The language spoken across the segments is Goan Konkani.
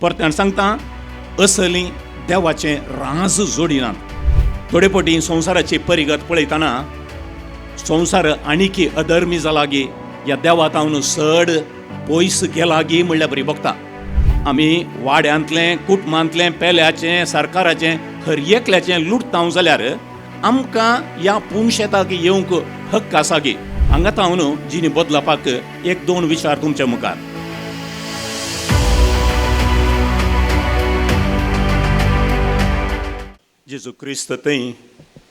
परत्यान सांगता, असली देवाचें राज जोडिनात. थोडे फावटी संवसाराची परिगत पळयतना संवसार आनीकी अधर्मी जाला गी ह्या देवा तावन चड पयस गेला गी म्हणल्यार बरी भोगता. आमी वाड्यांतलें, कुटुंबांतलें, पेल्याचें, सरकाराचें, हर एकल्याचें लुटता जाल्यार आमकां ह्या पुनशेताक येवंक हक्क आसा गी? हांगा तावन जिणी बदलपाक एक दोन विचार तुमच्या मुखार. जेजू क्रिस्त थंय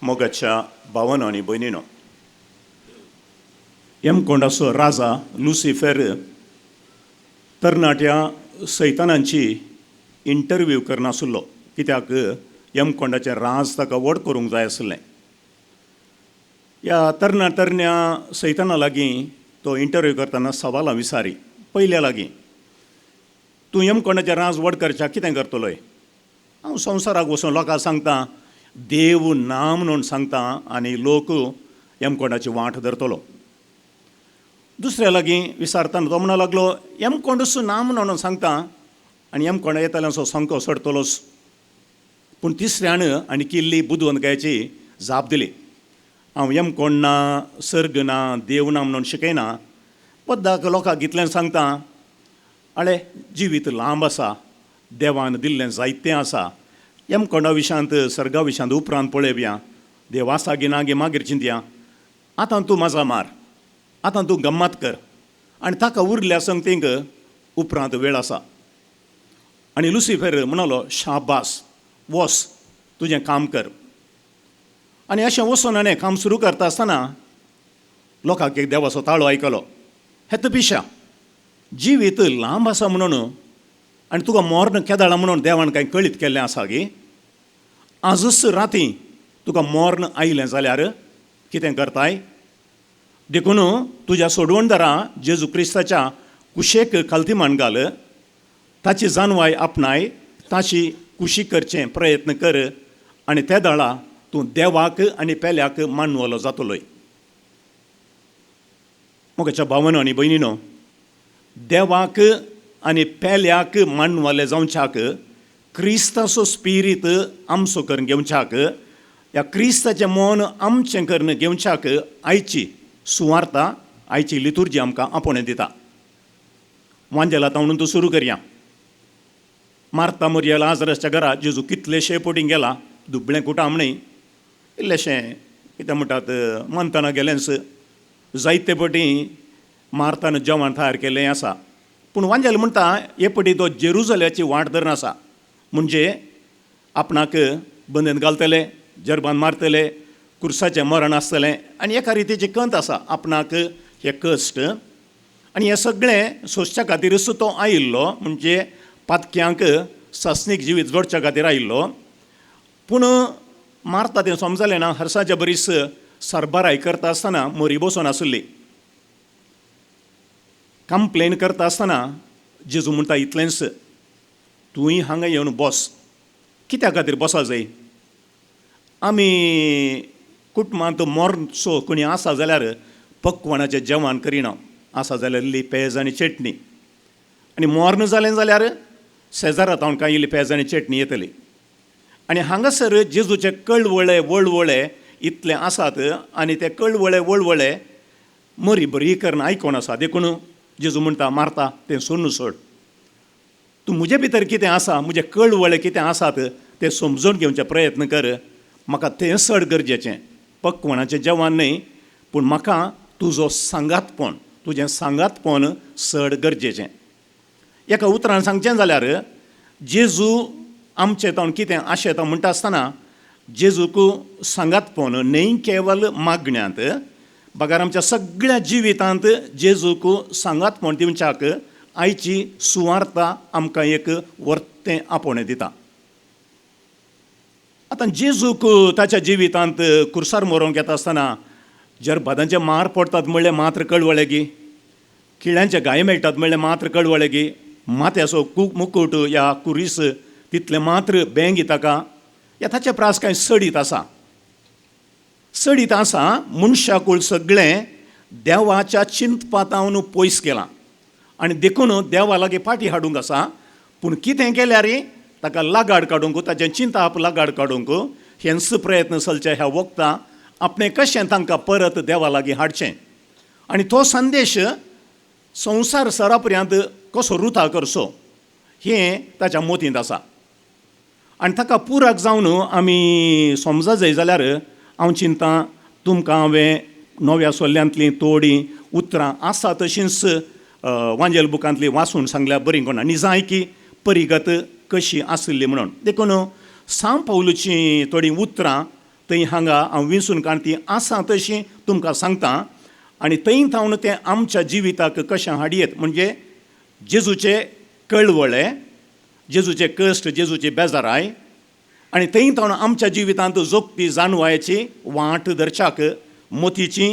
मोगाच्या भावानो आनी भयणीनो, यमकोंडाचो राजा लुसिफेर तरणाट्या सैतानांची इंटरव्यू करनासलो, कित्याक यमकोंडाचें राज ताका व्हड करूंक जाय आसलें. ह्या तरण्या सैताना लागीं तो इंटरव्यू करतना सवालां विचारी. पयल्या लागीं, तूं यमकोंडाचें राज व्हड करच्याक कितें करतलोय? हांव संवसाराक वचून लोकांक सांगता देव ना म्हणून सांगता आनी लोक यमकोंडाची वाट धरतलो. दुसऱ्या लागीं विचारतना तो म्हणा लागलो, यमकोंडूच ना म्हणून सांगता आनी यमकोंडा येतल्यांचो संको सोडतलोच. पूण तिसऱ्यान आनी किल्ली बुदवंतकायेची जाप दिली, हांव यमकोंड ना, सर्ग ना, देव ना म्हणून शिकयना, पद्दाक लोकांक इतलें सांगता, आळे जिवीत लांब आसा, देवान दिल्लें जायतें आसा, यमकोंडा विशांत सर्गा विशांत उपरांत पळोवया, देव आसा गी ना गी मागीर चिंतया, आतां तूं मजा मार, आतां तूं गम्मत कर आनी ताका उरल्या संगतींक उपरांत वेळ आसा. आनी लुसिफेर म्हणालो, शाबास, वोस तुजें काम कर. आनी अशें वचून आनी काम सुरू करता आसतना लोकांक एक देवाचो ताळो आयकलो, हेत पिशा, जिवीत लांब आसा म्हणून आनी तुका मर्ण केदाळा म्हणून देवान कांय कळीत केल्लें आसा गी? आजच राती तुका मर्ण आयलें जाल्यार कितें करताय? देखून तुज्या सोडवणदारा जेजू क्रिस्ताच्या कुशेक खालती मान घाल, ताची जानवाय आपणाय, ताची कुशी करचें प्रयत्न कर आनी ते दाळा तूं देवाक आनी पेल्याक मानवलो जातलोय. मोगाच्या भावानो आनी भयणीनो, देवाक आनी पेल्याक मानवले जावच्याक क्रिस्ताचो स्पिरीत आमचो करून घेवच्याक, ह्या क्रिस्ताचें मन आमचें करून घेवच्याक आयची सुवार्ता, आयची लितुर्जी आमकां आपोवणें दिता. वांजेला म्हणून तूं सुरू करया. मार्ता मोरया लाजरसच्या घरा जेजू कितलेशे पटी गेला, दुबळें कुटाम न्हय, इल्लेशें कितें म्हणटात मनतना गेलेंच, जायते पटी मार्तान जेवण तयार केल्लें आसा. पूण वांजेल म्हणटा हे पटी तो जेरुजल्याची वाट धरून आसा, म्हणजे आपणाक बंदन घालतले, जरबान मारतले, कुर्साचें मरण आसतलें आनी एका रितीची कंत आसा आपणाक हे कश्ट आनी हें सगळें सोंसच्या खातीरच तो आयिल्लो, म्हणजे पातक्यांक सासणीक जिवीत जोडच्या खातीर आयिल्लो. पूण मारता तें समजलें ना, हरसाच्या बरीच सरबराय करता आसतना मरी बसून आसली. कंप्लेन करता आसतना जेजू म्हणटा इतलेंच, तूंय हांगा येवन बस. कित्या खातीर बसा जाय? आमी कुटुंबांत मरणचो कोणी आसा जाल्यार पकवानाचें जेवण करिना, आसा जाल्यार इल्ली पेज आनी चटणी, आनी मर्ण जालें जाल्यार शेजारा तावन कांय इल्ली पेज आनी चटणी येतली. आनी हांगासर जेजूचे कळवळे वळवळे इतले आसात आनी ते कळवळे वळवळे मरी बरी करून आयकोन आसा. देखून जेजू म्हणटा, मारता तें सोडून सोड, तूं म्हजे भितर कितें आसा, म्हजे कळवळे कितें आसात तें समजून घेवचे प्रयत्न कर, म्हाका तें चड गरजेचें, पकवानाचें जेवण न्हय, पूण म्हाका तुजो सांगातपण, तुजें सांगातपण चड गरजेचें. एका उतरान सांगचें जाल्यार जेजू आमचें तावन कितें आशेता म्हणटा आसतना जेजूक सांगातपण न्हय केवल मागण्यांत, बगर आमच्या सगळ्या जिवितांत जेजूक सांगातपण दिवच्याक आयची सुवार्ता आमकां एक वर्तें आपोवणें दिता. आतां जेजूक ताच्या जिवितांत कुर्सार मरोवंक येता आसतना जरबादांचे मार पडटात म्हणलें मात्र कळवळे गी, किळ्यांचे घाये मेळटात म्हणलें मात्र कळवळे गी, माथ्याचो मुकूट या कुरीस तितलें मात्र बेंग ताका, ह्या ताचे प्रास कांय सडीत आसा, सडीत आसा. मनशाकूळ सगळें देवाच्या चिंतपातावन पयस गेलां आनी देखून देवा लागीं फाटी हाडूंक आसा. पूण कितें केल्यार ताका लागाड काडूंक, ताचें चिंताप लागाड काडूंक हेंच प्रयत्न चलचे ह्या वखदां आपणें कशें तांकां परत देवा लागीं हाडचें आनी तो संदेश संवसार सरापर्यांत कसो रुता करचो हें ताच्या मोतींत आसा. आनी ताका पुरक जावन आमी समजा जाय जाल्यार हांव चिंता तुमकां हांवें नव्या सोल्ल्यांतलीं थोडीं उतरां आसा तशींच वांजेल बुकांतली वाचून सांगल्यार बरीं कोणा निजाय की परिगत कशी आशिल्ली म्हणून. देखून सांव पावलूचीं थोडीं उतरां थंय हांगा हांव विंचून काडून ती आसा तशीं तुमकां सांगता आनी थंय थावन तें आमच्या जिविताक कशें हाडयेत म्हणजे जेजूचे कळवळे, जेजूचे कश्ट, जेजूची बेजाराय आनी थंय थावन आमच्या जिवितांत जोगपी जाणवायेची वाट धरच्याक मोतीची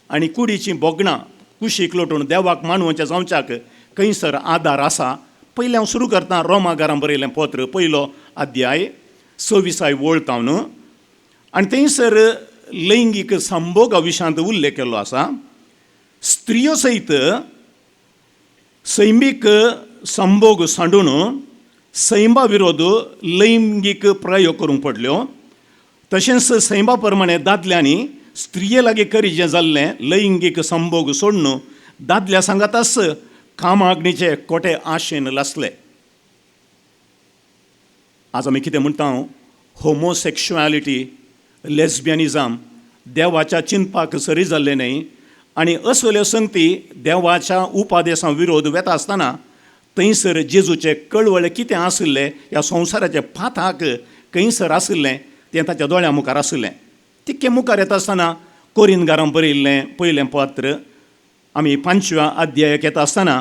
आनी कुडीचीं भोगणां कुशीक लोटून देवाक मानवच्या जावच्याक खंयसर आदार आसा. पयलें हांव सुरू करतां रोमागारां बरयलें पत्र पयलो अध्याय 26 वळ थावन आनी थंयसर लैंगीक संभोगा विशयांत उल्लेख केल्लो आसा. स्त्रियो सयत सैमीक संभोग सांडून सैमा विरोध लैंगीक प्रयोग करूंक पडल्यो. तशेंच सैमा प्रमाणे दादल्यांनी स्त्रिये लागीं करीचें जाल्लें लैंगीक संभोग सोडून दादल्या सांगाताच कामाग्नीचे कोटे आशेन लासले. आज आमी कितें म्हणटा, होमोसेक्शुएलिटी, लेस्बियनिजम देवाच्या चिंतपाक सरी जाल्लें न्हय आनी असल्यो संगती देवाच्या उपादेसा विरोध वेता आसतना थंयसर जेजूचे कळवळे कितें आशिल्ले ह्या संवसाराचे पाथाक खंयसर आशिल्लें तें ताच्या दोळ्यां मुखार आशिल्लें. तितकें मुखार येता आसतना कोरिंदगारां बरयिल्लें पयलें पत्र आमी 5व्या अध्यायाक येता आसतना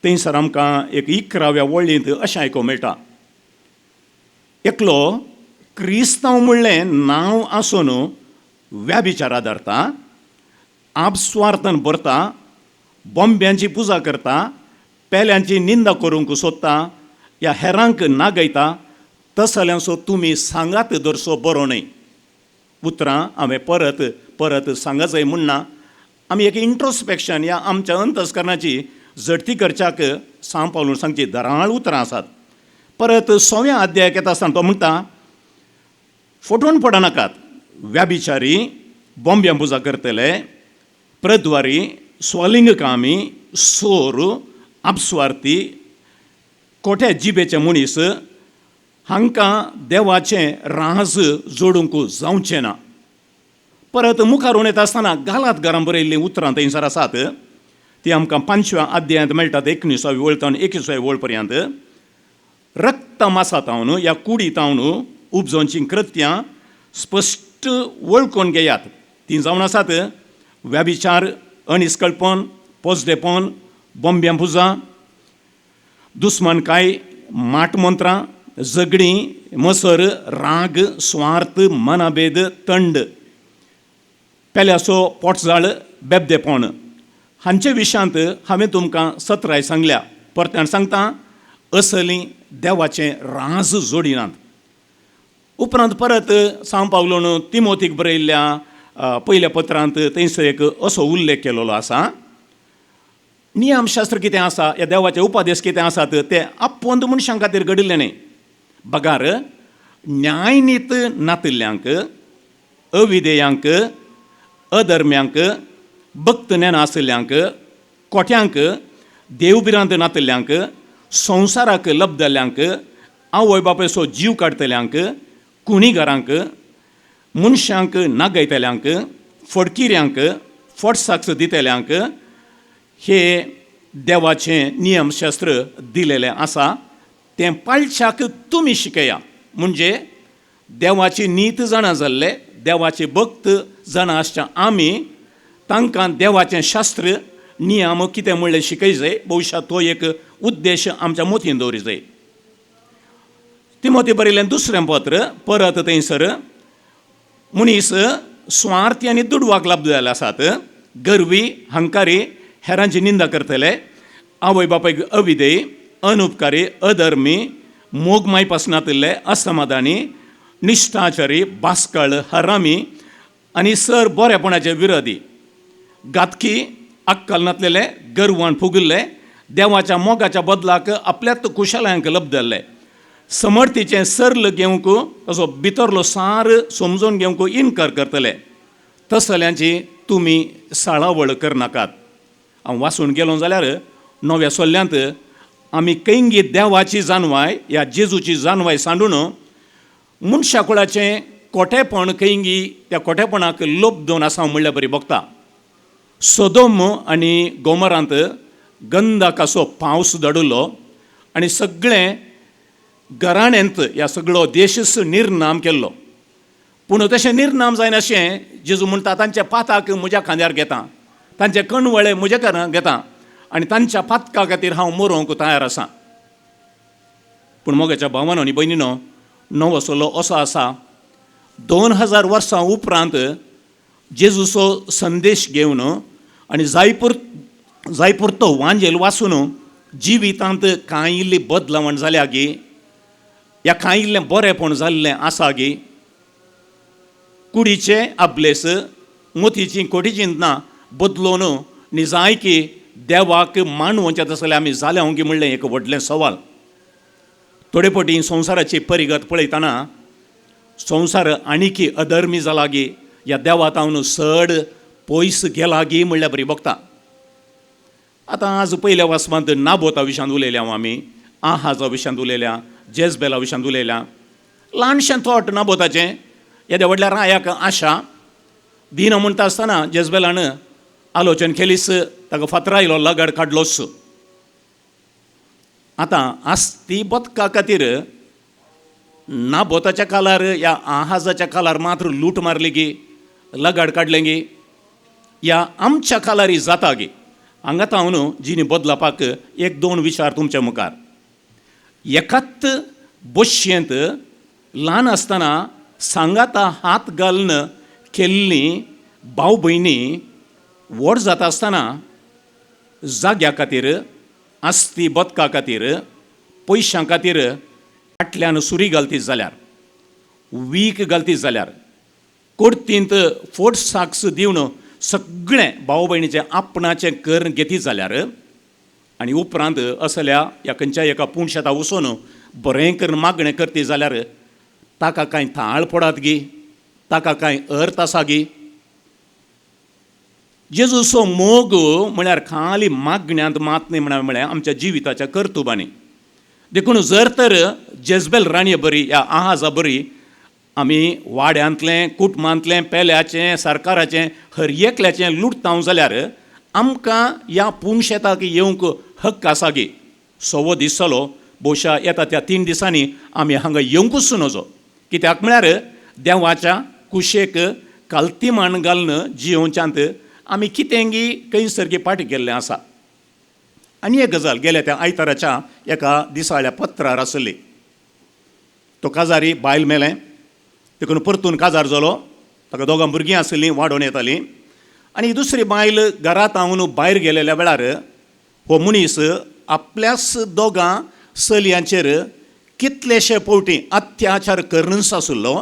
थंयसर आमकां एक 11व्या वळींत अशें आयकूंक मेळटा, एकलो क्रिस्तांव म्हणलें नांव आसून व्याभिचारा धरता, आपस्वार्थान भरता, बोंब्यांची पुजा करता, पेल्यांची निंदा करूंक सोदता या हेरांक नागयता, तसल्यांचो तुमी सांगात धरचो बरो न्हय. उतरां हांवें परत परत सांगा जाय म्हणना. आमी एक इंट्रोस्पेक्शन या आमच्या अंतस्करणाची झडती करच्याक सांव पावलून सांगची दराळ उतरां आसात. परत 6व्या अध्यायाक येता आसतना तो म्हणटा, फटोवन पडनाकात, व्याभिचारी, बोंब्यां पुजा करतले, प्रद्वारी, स्वलिंगकामी, सोर, आपस्वार्थी, कोट्या जिबेचे मनीस हांकां देवाचें राज जोडूंक जावचें ना. परत मुखार उणयता आसतना गालात घरां बरयल्लीं उतरां थंयसर आसात ती आमकां 5व्या अध्यायांत मेळटात, 19व्या वळ तावन 21व्या वळ पर्यंत. रक्त मासा तावन ह्या कुडी तावन उपजोवचीं कृत्यां स्पश्ट वळखून घेयात. तीं जावन आसात व्याभिचार, अनिस्कळपण, पोजडेपण, बोंब्यां पुजा, दुस्मानकाय, माटमंत्रां, झगडीं, मसर, राग, स्वार्थ, मनाभेद, तंड, पेल्याचो पोटजाळ, बेबदेपण हांचे विशयांत हांवें तुमकां सत्राय सांगल्या. परत्यान सांगता, असली देवाचें राज जोडिनात. उपरांत परत सांव पावलून तिमोतीक बरयल्ल्या पयल्या पत्रांत थंयसर एक असो उल्लेख केलेलो आसा, नियमशास्त्र कितें आसा ह्या देवाचे उपादेश कितें आसात ते आपोंद मनशां खातीर घडिल्ले न्हय, बगार न्यायनीत नातिल्ल्यांक, अविधेयांक, अधर्म्यांक, भक्त नेना आशिल्ल्यांक, कोट्यांक, देवभिरांत नातिल्ल्यांक, संवसाराक लब्दल्यांक, आवय बापायचो जीव काडटल्यांक, कुणीगारांक, मनशांक नागयतल्यांक, फडकिऱ्यांक, फटसाक्स दितल्यांक हे देवाचें नियमशास्त्र दिलेलें आसा तें पाळच्याक तुमी शिकया. म्हणजे देवाची नीत जाणा जाल्ले, देवाचे भक्त जाणा आसच्या आमी तांकां देवाचें शास्त्र नियम कितें म्हणलें शिकय जाय. भविश्यांत तो एक उद्देश आमच्या मोतीन दवरी जाय. तिमोती बरयलें दुसरें पत्र परत थंयसर मनीस स्वार्थी आनी दुडवाक लाभ जाल्ले आसात, गर्वी, हंकारी, हेरांची निंदा करतले, आवय बापायक अविधेय, अनुपकारी, अधर्मी, मोग मायपास नातिल्ले, असमाधानी, निश्ठाचारी, बास्कळ, हरामी आनी सर बरेपणाचे विरोधी, घातकी, अक्कल नातलेले, गर्वान फुगिल्ले, देवाच्या मोगाच्या बदलाक आपल्याच कुशलांक लब्दल्ले, समर्थीचें सर्ल घेवंक तसो भितरलो सार समजून घेवंक इनकार करतले, तसल्यांची तुमी साळावळ करनाकात. हांव वाचून गेलो जाल्यार नव्या सोल्ल्यांत आमी खंयगी देवाची जानवाय ह्या जेजूची जानवाय सांडून मनशा कुळाचें कोटेपण खंयगी त्या कोटेपणाक लोप दोन आसा म्हणल्यार बरी भोगता. सोदोम आनी गोमरांत गंधाकाचो पावस धाडिल्लो आनी सगळें घराण्यांत ह्या सगळो देशच निर्नाम केल्लो. पूण तशें निर्नाम जायनाशें जेजू म्हणटा, तांच्या पाताक म्हज्या खांद्यार घेता, तांचे कणवळे म्हज्या घरां घेता आनी तांच्या पातका खातीर हांव मरोवंक तयार आसा. पूण मोगाच्या भावानो आनी भयणीनो, नवो सल्लो असो आसा, 2000 वर्सां उपरांत जेजूचो संदेश घेवन आनी जायपुरतो वांजेल वाचून जिवितांत कांय इल्ली बदलावण जाल्या गी, ह्या कांय इल्लें बरेंपण जाल्लें आसा गी? कुडीचे अब्लेस मोतीची कोटीची ना बदलून निजायकी देवाक मानवच्या तसले आमी जाल्या गी म्हणलें एक व्हडलें सवाल. थोडे फावटी संवसाराची परिगत पळयतना संवसार आनीकी अधर्मी जाला गी, ह्या देवा तावन चड पयस गेला गी म्हणल्यार बरी भोगता. आतां आज पयल्या वाचपांत नाबोता विशयांत उलयल्या आमी, आहाजा विशयांत उलयल्या, जेजबेला विशयांत उलयल्या. ल्हानशें थोट नाबोताचें, येद्या व्हडल्या रायाक आशा दिना म्हणटा आसतना जेजबेलान आलोचन केलीच, ताका फातरायलो, लगाड काडलोच. आतां आस्ती बदका खातीर नाबोताच्या कालार ह्या आहाजाच्या कालार मात्र लूट मारली गी, लगाड काडलें गी, ह्या आमच्या कालारी जाता गी? हांगा तावन जिणी बदलापाक एक दोन विचार तुमच्या मुखार. एकाच बशयेंत ल्हान आसतना सांगाता हात घालून केल्लीं भाव भयणी व्हड जाता आसतना जाग्या खातीर, आस्ती बदका खातीर, पयशां खातीर फाटल्यान सुरी घालती जाल्यार, वीख घालती जाल्यार, कोर्तींत फोट साक्स दिवन सगळें भाव भयणीचें आपणाचें करून घेती जाल्यार, आनी उपरांत असल्या ह्या खंयच्या एका पुणशेता वचून बरें करून मागणें करती जाल्यार ताका कांय थाळ पडात गी, ताका कांय अर्थ आसा गी? जेजूचो मोग म्हळ्यार खाली मागण्यांत मात न्ही म्हळ्यार आमच्या जिविताच्या कर्तुबांनी. देखून जर तर जेजबेल राणये बरी ह्या आहाजा बरी आमी वाड्यांतलें, कुटुंबांतलें, पेल्याचें, सरकाराचें, हर एकल्याचें लुटता जाल्यार आमकां ह्या पुणशेताक येवंक हक्क आसा गी? सवो दीस जालो, भोवशा येता त्या 3 दिसांनी आमी हांगा येवंकूच नजो. कित्याक म्हळ्यार देवाच्या कुशेक कालतीमान घालून जियोवच्यांत आमी कितेंगी खंयसर फाटी गेल्लें आसा. आनी एक गजाल गेल्या त्या आयताराच्या एका दिसाळ्या पत्रार आसली. तो काजारी बायल मेलें देखून परतून काजार जालो, ताका दोगां भुरगीं आसलीं, वाडोवन येतालीं. आनी दुसरी बायल घरांत हांव भायर गेलेल्या वेळार हो मनीस आपल्याच दोगां चलयांचेर कितलेशे फावटी अत्याचार करूनच आशिल्लो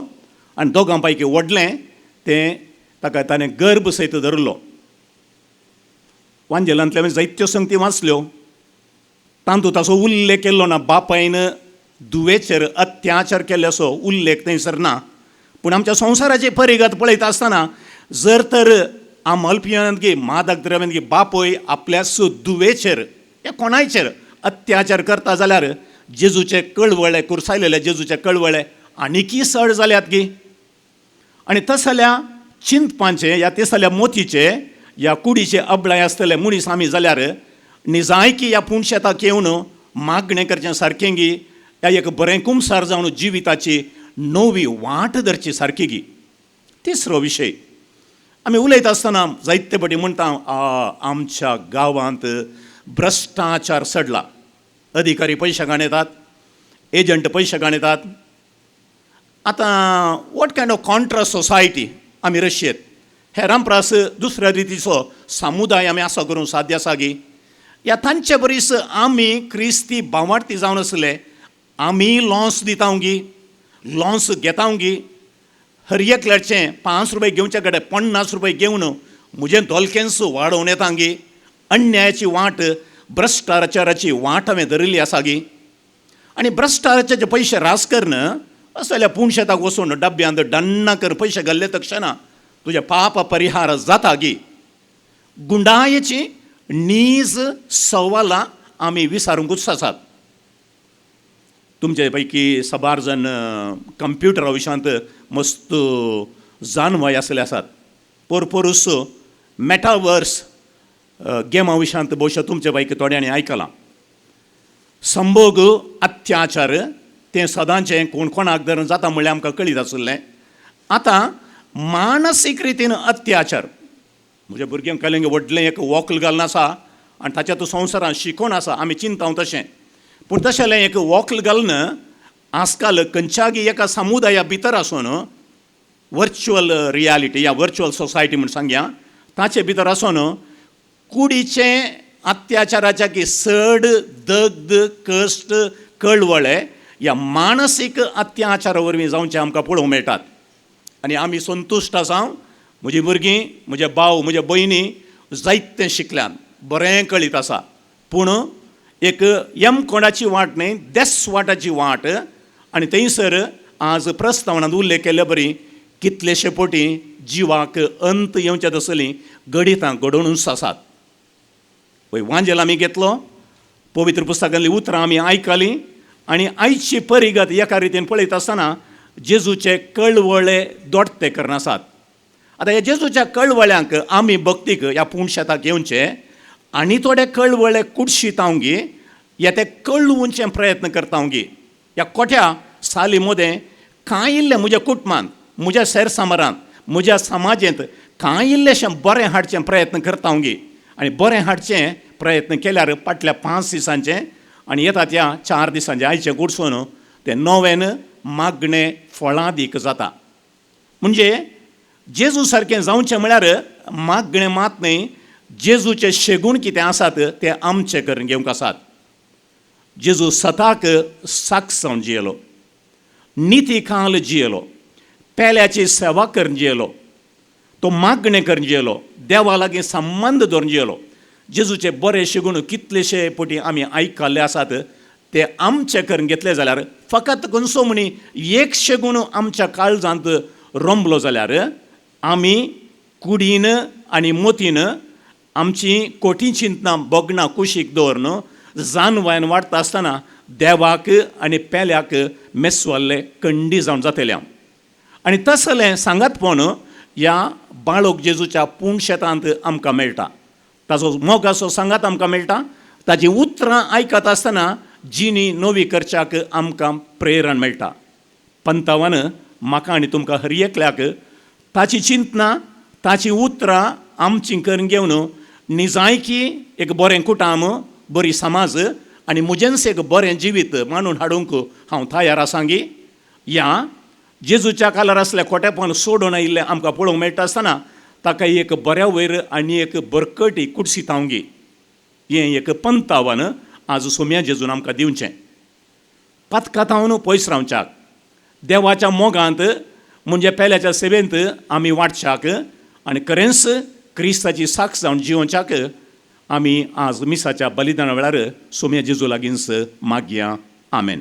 आनी दोगां पैकी व्हडलें तें ताका ताणें गर्भ सयत धरलो. वांजेलांतल्या हांवें जायत्यो संगती वाचल्यो, तातूंत ताचो उल्लेख केल्लो ना, बापायन धुवेचेर अत्याचार केल्ल्याचो उल्लेख थंयसर ना. पूण आमच्या संवसाराची परिगत पळयता आसतना जर तर आमलपियांत गी मादक द्रव्यांत गी बापूय आपल्याच धुवेचेर या कोणायचेर अत्याचार करता जाल्यार जेजूचे कळवळे, कुर्सायलेले जेजूचे कळवळे आनीकी सड जाल्यात गी? आनी तसल्या चिंतपांचे या तसल्या मोतीचे या कुडीचे अबळाय आसतले मनीस आमी जाल्यार निजायकी ह्या पुणशेताक येवन मागणें करचें सारकें गी, ह्या एक बरें कुमसार जावन जिविताची नवी वाट धरची सारकी गी? तिसरो विशय आमी उलयता आसतना जायते फावटी म्हणटा, आमच्या गांवांत भ्रश्टाचार चडला, अधिकारी पयशे गाणयतात, एजंट पयशे गाणयतात. आतां what kind of contrast society आमी रशियेत, हेरां परस दुसऱ्या रितीचो समुदाय आमी आसा करूंक साध्य आसा गी? ह्या तांचे बरीच आमी क्रिस्ती भावार्थी जावन आसले आमी लॉन्स दिता गी, लॉन्स घेता गी? हर एकल्याचें 5 रुपये घेवच्या कडेन 50 रुपये घेवन म्हजें धोलकेंच वाडोवन येता गी? अन्यायाची वाट भ्रश्टाचाराची वाट हांवें धरिल्ली आसा गी? आनी भ्रश्टाचाराचे पयशे रास करन असल्या पूण शेताक वचून डब्यांत डन्ना कर पयशे घाल्ले तक्षणा तुज्या पाप परिहार जाता गी? गुंडायेची नीज सवालां आमी विसारूंकूच आसात. तुमचे पैकी सबार जण कंप्युटरा विशयांत मस्त जाणवाय आसले आसात. पोरपोरूस मेटावर्स गेमा विशयांत भोवशा तुमचे पैकी थोड्यांनी आयकलां. संभोग अत्याचार तें सदांचें कोण कोणाक धरून जाता म्हणल्यार आमकां कळीत आशिल्लें. आतां मानसीक रितीन अत्याचार. म्हज्या भुरग्यांक कलेंगे व्हडलें एक वॉकल घालून आसा आनी ताच्या तूं संवसारान शिकोवन आसा, आमी चिंता तशें. पूण तशें एक वॉकल घालून आजकाल खंयच्यागी एका समुदाया भितर आसून, वर्च्युअल रियालिटी या वर्च्युअल सोसायटी म्हूण सांगया, ताचे भितर आसून कुडीचे अत्याचाराच्या की चड दग्ध कश्ट कळवळे या मानसीक अत्याचारा वरवीं जावचे आमकां पळोवंक मेळटात. आनी आमी संतुश्ट आसा, म्हजी भुरगीं, म्हजे भाव, म्हज्या भयणी जायतें शिकल्यात, बरें कळीत आसा. पूण एक यमकोंडाची वाट न्हय, देस वाटाची वाट. आनी थंयसर आज प्रस्तावनांत उल्लेख केल्ले बरी कितलेशे पोटी जिवाक अंत येवचे तसलीं गणितां घडोवनूच आसात. पळय, वांजेल आमी घेतलो, पवित्र पुस्तकांतलीं उतरां आमी आयकलीं आनी आयची परिगत एका रितीन पळयता आसतना जेजूचे कळवळे दोडते करून आसात. आतां ह्या जेजूच्या कळवळ्यांक आमी भक्तीक ह्या पूण शेताक येवचे आनी थोडे कळवळे कुडशीतावंगी या ते कळवूंचे प्रयत्न करतावंगी. ह्या कोठ्या साली मदें कांय इल्लें म्हज्या कुटुंबांत, म्हज्या शेरसामरांत, म्हज्या समाजेंत कांय इल्लेशें बरें हाडचें प्रयत्न करतावंगी? आनी बरें हाडचें प्रयत्न केल्यार फाटल्या 5 दिसांचें आनी येता त्या 4 दिसांचें आयचें गुडसून तें नोवेन मागणें फळादीक जाता. म्हणजे जेजू सारकें जावचें म्हळ्यार मागणें मात न्हय, जेजूचे शेगूण कितें आसात ते आमचे करून घेवंक आसात. जेजू सताक साक्ष जावन जियेलो, निती काल जियेलो, पेल्याची सेवा करून जियेलो, तो मागणें करून जियेलो, देवा लागीं संबंद दवरून जियेलो. जेजूचे बरे शेगूण कितलेशे पटी आमी आयकल्ले आसात. ते आमचे करून घेतले जाल्यार, फकत खंयचो म्हणी एक शेगूण आमच्या काळजांत रोमलो जाल्यार आमी कुडीन आनी मोतीन आमची कोटी चिंतनां भोगणां कुशीक दवरून जानवायन वाडटा आसतना देवाक आनी पेल्याक मेसवाल्ले कंडी जावन जातले हांव. आनी तसलें सांगातपण ह्या बाळक जेजूच्या पूण शेतांत आमकां मेळटा. ताजो मोगाचो सांगात आमकां मेळटा. ताजी उतरां आयकत आसतना जिणी नवी करच्याक आमकां प्रेरण मेळटा. पंतावान म्हाका आनी तुमकां हर एकल्याक ताची चिंतनां, ताची उतरां आमची करून घेवन निजायकी एक बरें कुटाम, बरी समाज आनी म्हजेंच एक बरें जिवीत मांडून हाडूंक हांव तयार आसा गी? या जेजूच्या कालार आसल्या खोटेपण सोडून आयिल्लें आमकां पळोवंक मेळटा आसतना ताका एक बऱ्या वयर आनी एक बरकटी कुडसितावंगी? हें एक पंतावन आज सोम्या जेजून आमकां दिवचें. पातकातावन पयस रावच्याक, देवाच्या मोगांत म्हणजे पेल्याच्या सेवेंत आमी वाडच्याक आनी खरेंच क्रिस्ताची साक्ष जावन जिवोवच्याक आमी आज मिसाच्या बलिदाना वेळार सोम्या जेजू लागींच मागया. आमेन.